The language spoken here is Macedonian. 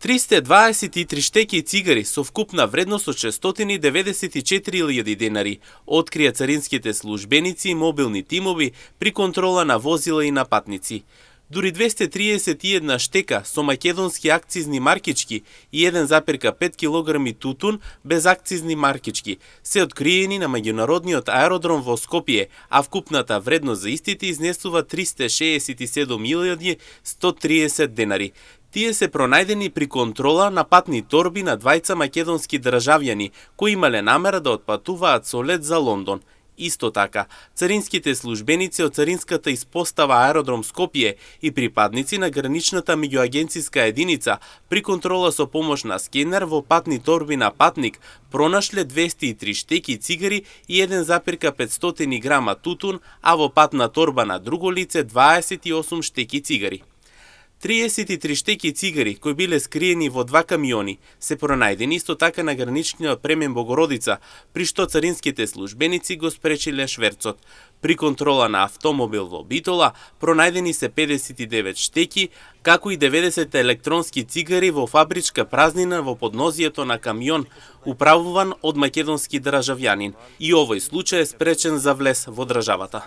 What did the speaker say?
323 штеки цигари со вкупна вредност од 694.000 денари открија царинските службеници и мобилни тимови при контрола на возила и на патници. Дури 231 штека со македонски акцизни маркички и 1,5 килограми тутун без акцизни маркички се откриени на меѓународниот аеродром во Скопје, а вкупната вредност за истите изнесува 367.130 денари. Тие се пронајдени при контрола на патни торби на двајца македонски државјани кои имале намера да отпатуваат со лет за Лондон. Исто така, царинските службеници од царинската испостава аеродром Скопје и припадници на граничната меѓуагенциска единица при контрола со помош на скенер во патни торби на патник пронашле 203 штеки цигари и 1,5 грама тутун, а во патна торба на друго лице 28 штеки цигари. 33 штеки цигари кои биле скриени во два камиони се пронајдени исто така на граничниот премен Богородица, при што царинските службеници го спречиле шверцот. При контрола на автомобил во Битола пронајдени се 59 штеки, како и 90 електронски цигари во фабричка празнина во поднозието на камион, управуван од македонски државјанин. И овој случај е спречен за влез во државата.